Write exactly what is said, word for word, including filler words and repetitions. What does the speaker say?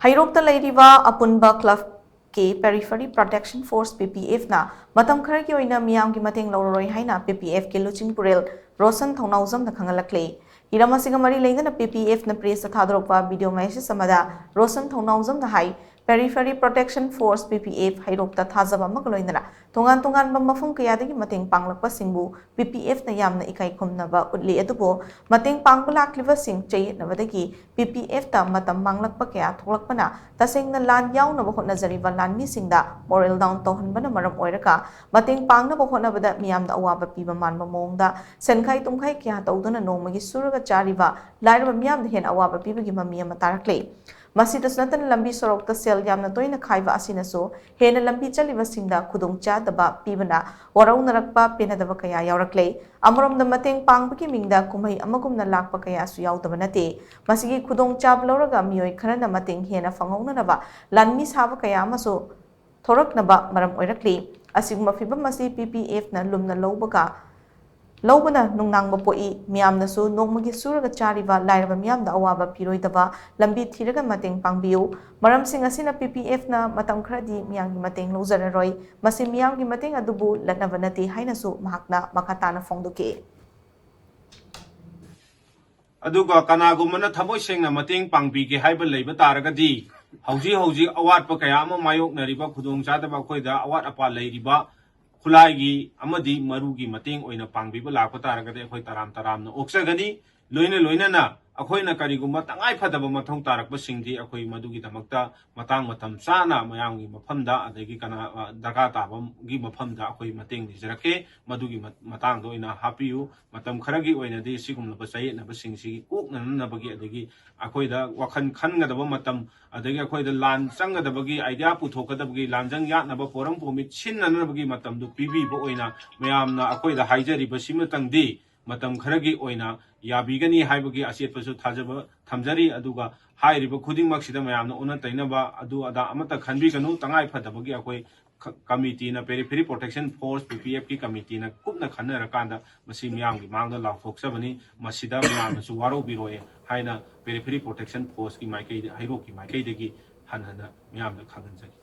ꯍꯩꯔꯣꯛꯇ ꯂꯩꯔꯤꯕ ꯑꯄꯨꯟꯕ ꯀ꯭ꯂꯕꯀꯤ Periphery Protection Force, ꯄꯤ ꯄꯤ ꯑꯦꯐꯅ ꯃꯇꯝ ꯈꯔꯒꯤ ꯑꯣꯏꯅ ꯃꯤꯌꯥꯝꯒꯤ ꯃꯇꯦꯡ ꯂꯧꯔꯔꯣꯏ ꯍꯥꯏꯅ ꯄꯤ ꯄꯤ ꯑꯦꯐꯀꯤ ꯂꯨꯆꯤꯡ ꯄꯨꯔꯦꯜ ꯔꯣꯁꯟ ꯊꯧꯅꯥꯎꯖꯝꯅ ꯈꯪꯍꯜꯂꯛꯂꯤ꯫ ꯍꯤꯔꯝ ꯑꯁꯤꯒ ꯃꯔꯤ ꯂꯩꯅꯅ ꯄꯤ ꯄꯤ ꯑꯦꯐꯅ ꯄ꯭ꯔꯦꯁꯇ ꯊꯥꯗꯣꯔꯛꯄ ꯚꯤꯗꯤꯑꯣ ꯃꯦꯁꯦꯖ ꯑꯃꯗ ꯔꯣꯁꯟ ꯊꯧꯅꯥꯎꯖꯝꯅ ꯍꯥꯏ, Periphery Protection Force, ꯄꯤ ꯄꯤ ꯑꯦꯐ, ꯍꯩꯔꯣꯛꯇ ꯊꯥꯖꯕ ꯑꯃꯒ ꯂꯣꯏꯅꯅ ꯇꯣꯉꯥꯟ ꯇꯣꯉꯥꯟꯕ ꯃꯐꯝ ꯀꯌꯥꯗꯒꯤ ꯃꯇꯦꯡ ꯄꯥꯡꯂꯛꯄꯁꯤꯡꯕꯨ ꯄꯤ ꯄꯤ ꯑꯦꯐꯅ ꯌꯥꯝꯅ ꯏꯀꯥꯏ ꯈꯨꯝꯅꯕ ꯎꯠꯂꯤ꯫ ꯑꯗꯨꯕꯨ ꯃꯇꯦꯡ ꯄꯥꯡꯕ ꯂꯥꯛꯂꯤꯕꯁꯤꯡ ꯆꯌꯦꯠꯅꯕꯗꯒꯤ ꯄꯤ ꯄꯤ ꯑꯦꯐꯇ ꯃꯇꯝ ꯃꯥꯡꯂꯛꯄ ꯀꯌꯥ ꯊꯣꯛꯂꯛꯄꯅ ꯇꯁꯦꯡꯅ ꯂꯥꯟ ꯌꯥꯎꯅꯕ ꯍꯣꯠꯅꯖꯔꯤꯕ ꯂꯥꯟꯃꯤꯁꯤꯡꯗ moral down ꯇꯧꯍꯟꯕꯅ ꯃꯔꯝ ꯑꯣꯏꯔꯒ ꯃꯇꯦꯡ ꯄꯥꯡꯅꯕ ꯍꯣꯠꯅꯕꯗ ꯃꯤꯌꯥꯝꯗ ꯑꯋꯥꯕ ꯄꯤꯕ ꯃꯥꯟꯕ ꯃꯑꯣꯡꯗ ꯁꯦꯟꯈꯥꯏ ꯇꯨꯝꯈꯥꯏ ꯀꯌꯥ ꯇꯧꯗꯨꯅ ꯅꯣꯡꯃꯒꯤ ꯁꯨꯔꯒ ꯆꯥꯔꯤꯕ ꯂꯥꯏꯔꯕ ꯃꯤꯌꯥꯝꯗ ꯍꯦꯟꯅ ꯑꯋꯥꯕ ꯄꯤꯕꯒꯤ ꯃꯃꯤ ꯑꯃ ꯇꯥꯔꯛꯂꯤ꯫ ꯃꯁꯤꯗꯁꯨ ꯅꯠꯇꯅ ꯂꯝꯕꯤ ꯁꯣꯔꯣꯛꯇ ꯁꯦꯜ ꯌꯥꯝꯅ ꯇꯣꯏꯅ ꯈꯥꯏꯕ ꯑꯁꯤꯅꯁꯨ ꯍꯦꯟꯅ ꯂꯝꯕꯤ ꯆꯠꯂꯤꯕꯁꯤꯡꯗ ꯈꯨꯗꯣꯡꯆꯥꯗꯕ ꯄꯤꯕꯅ ꯋꯥꯔꯧꯅꯔꯛꯄ ꯄꯦꯟꯅꯗꯕ ꯀꯌꯥ ꯌꯥꯎꯔꯛꯂꯦ꯫ ꯑꯃꯔꯣꯝꯗ ꯃꯇꯦꯡ ꯄꯥꯡꯕꯒꯤ ꯃꯤꯡꯗ ꯀꯨꯝꯍꯩ ꯑꯃꯒꯨꯝꯅ ꯂꯥꯛꯄ ꯀꯌꯥꯁꯨ ꯌꯥꯎꯗꯕ ꯅꯠꯇꯦ꯫ ꯃꯁꯤꯒꯤ ꯈꯨꯗꯣꯡꯆꯥꯕ ꯂꯧꯔꯒ ꯃꯤꯑꯣꯏ ꯈꯔꯅ ꯃꯇꯦꯡ ꯍꯦꯟꯅ ꯐꯪꯍꯧꯅꯅꯕ ꯂꯥꯟꯃꯤ ꯁꯥꯕ ꯀꯌꯥ ꯑꯃꯁꯨ ꯊꯣꯔꯛꯅꯕ ꯃꯔꯝ ꯑꯣꯏꯔꯛꯂꯤ꯫ ꯑꯁꯤꯒꯨꯝꯕ ꯐꯤꯚꯝ ꯑꯁꯤ ꯄꯤ ꯄꯤ ꯑꯦꯐꯅ ꯂꯨꯝꯅ ꯂꯧꯕꯒ ꯂꯧꯕꯅ ꯅꯨꯡꯅꯥꯡꯕ ꯄꯣꯛꯏ꯫ ꯃꯤꯌꯥꯝꯅꯁꯨ ꯅꯣꯡꯃꯒꯤ ꯁꯨꯔꯒ ꯆꯥꯔꯤꯕ ꯂꯥꯏꯔꯕ ꯃꯤꯌꯥꯝꯗ ꯑꯋꯥꯕ ꯄꯤꯔꯣꯏꯗꯕ ꯂꯝꯕꯤ ꯊꯤꯔꯒ ꯃꯇꯦꯡ ꯄꯥꯡꯕꯤꯌꯨ꯫ ꯃꯔꯝꯁꯤꯡ ꯑꯁꯤꯅ ꯄꯤ ꯄꯤ ꯑꯦꯐꯅ ꯃꯇꯝ ꯈꯔꯗꯤ ꯃꯤꯌꯥꯝꯒꯤ ꯃꯇꯦꯡ ꯂꯧꯖꯔꯔꯣꯏ꯫ ꯃꯁꯤ ꯃꯤꯌꯥꯝꯒꯤ ꯃꯇꯦꯡ ꯑꯗꯨꯕꯨ ꯂꯠꯅꯕ ꯅꯠꯇꯦ ꯍꯥꯏꯅꯁꯨ ꯃꯍꯥꯛꯅ ꯃꯈꯥ ꯇꯥꯅ ꯐꯣꯡꯗꯣꯛꯈꯤ꯫ ꯑꯗꯨꯒ ꯀꯅꯥꯒꯨꯝꯕꯅ ꯊꯃꯣꯏ ꯁꯦꯡꯅ ꯃꯇꯦꯡ ꯄꯥꯡꯕꯤꯒꯦ ꯍꯥꯏꯕ ꯂꯩꯕ ꯇꯥꯔꯒꯗꯤ, ꯍꯧꯖꯤꯛ ꯍꯧꯖꯤꯛ ꯑꯋꯥꯠꯄ ꯀꯌꯥ ꯑꯃ ꯃꯥꯌꯣꯛꯅꯔꯤꯕ, ꯈꯨꯗꯣꯡꯆꯥꯗꯕ, ꯑꯩꯈꯣꯏꯗ ꯑꯋꯥꯠ ꯑꯄꯥ ꯂꯩꯔꯤꯕ ꯈꯨꯠꯂꯥꯏꯒꯤ ꯑꯃꯗꯤ ꯃꯔꯨꯒꯤ ꯃꯇꯦꯡ ꯑꯣꯏꯅ ꯄꯥꯡꯕꯤꯕ ꯂꯥꯛꯄ ꯇꯥꯔꯒꯗꯤ ꯑꯩꯈꯣꯏ ꯇꯔꯥꯝ ꯇꯔꯥꯝꯅ ꯑꯣꯛꯆꯒꯅꯤ꯫ ꯂꯣꯏꯅ ꯂꯣꯏꯅꯅ ꯑꯩꯈꯣꯏꯅ ꯀꯔꯤꯒꯨꯝꯕ ꯇꯉꯥꯏ ꯐꯗꯕ ꯃꯊꯧ ꯇꯥꯔꯛꯄꯁꯤꯡꯗꯤ ꯑꯩꯈꯣꯏ ꯃꯗꯨꯒꯤꯗꯃꯛꯇ ꯃꯇꯥꯡ ꯃꯇꯝ ꯆꯥꯅ ꯃꯌꯥꯝꯒꯤ ꯃꯐꯝꯗ, ꯑꯗꯒꯤ ꯀꯅꯥ, ꯑ, ꯗꯔꯀꯥꯔ ꯇꯥꯕꯒꯤ ꯃꯐꯝꯗ ꯑꯩꯈꯣꯏ ꯃꯇꯦꯡ ꯅꯤꯖꯔꯛꯀꯦ꯫ ꯃꯗꯨꯒꯤ ꯃ-, ꯃꯇꯥꯡꯗ ꯑꯣꯏꯅ ꯍꯥꯞꯄꯤꯌꯨ꯫ ꯃꯇꯝ ꯈꯔꯒꯤ ꯑꯣꯏꯅꯗꯤ ꯁꯤꯒꯨꯝꯂꯕ ꯆꯌꯦꯠꯅꯕꯁꯤꯡꯁꯤꯒꯤ ꯀꯣꯛꯅꯅꯕꯒꯤ, ꯑꯗꯒꯤ ꯑꯩꯈꯣꯏꯗ ꯋꯥꯈꯜ ꯈꯟꯒꯗꯕ ꯃꯇꯝ, ꯑꯗꯒꯤ ꯑꯩꯈꯣꯏꯗ ꯂꯥꯟ ꯆꯪꯒꯗꯕꯒꯤ, idea ꯄꯨꯊꯣꯛꯀꯗꯕꯒꯤ, ꯂꯥꯟꯖꯪ ꯌꯥꯠꯅꯕ ꯄꯣꯔꯝ ꯄꯣꯃꯤꯠ ꯁꯤꯟꯅꯅꯕꯒꯤ ꯃꯇꯝꯗꯨ ꯄꯤꯕꯤꯕ ꯑꯣꯏꯅ ꯃꯌꯥꯝꯅ ꯑꯩꯈꯣꯏꯗ ꯍꯥꯏꯖꯔꯤꯕꯁꯤꯃꯇꯪꯗꯤ ꯃꯇꯝ ꯈꯔꯒꯤ ꯑꯣꯏꯅ ꯌꯥꯕꯤꯒꯅꯤ ꯍꯥꯏꯕꯒꯤ ꯑꯆꯦꯠꯄꯁꯨ ꯊꯥꯖꯕ ꯊꯝꯖꯔꯤ꯫ ꯑꯗꯨꯒ ꯍꯥꯏꯔꯤꯕ ꯈꯨꯗꯤꯡꯃꯛꯁꯤꯗ ꯃꯌꯥꯝꯅ ꯑꯣꯟꯅ ꯇꯩꯅꯕ ꯑꯗꯨ ꯑꯗꯥ ꯑꯃꯠꯇ ꯈꯟꯕꯤꯒꯅꯨ꯫ ꯇꯉꯥꯏ ꯐꯗꯕꯒꯤ ꯑꯩꯈꯣꯏ ꯀ-, ꯀꯃꯤꯇꯤꯅ, Periphery Protection Force, P P F ꯀꯤ ꯀꯃꯤꯇꯤꯅ ꯀꯨꯞꯅ ꯈꯟꯅꯔꯀꯥꯟꯗ ꯃꯁꯤ ꯃꯤꯌꯥꯝꯒꯤ ꯃꯥꯡꯗ ꯂꯥꯎꯊꯣꯛꯆꯕꯅꯤ꯫ ꯃꯁꯤꯗ ꯃꯌꯥꯝꯅꯁꯨ ꯋꯥꯔꯧꯕꯤꯔꯣꯏ ꯍꯥꯏꯅ Periphery Protection Force ꯀꯤ ꯃꯥꯏꯀꯩꯗ, ꯍꯩꯔꯣꯛꯀꯤ ꯃꯥꯏꯀꯩꯗꯒꯤ ꯍꯟꯅ ꯍꯟꯅ ꯃꯤꯌꯥꯝꯗ ꯈꯪꯍꯟꯖꯔꯤ꯫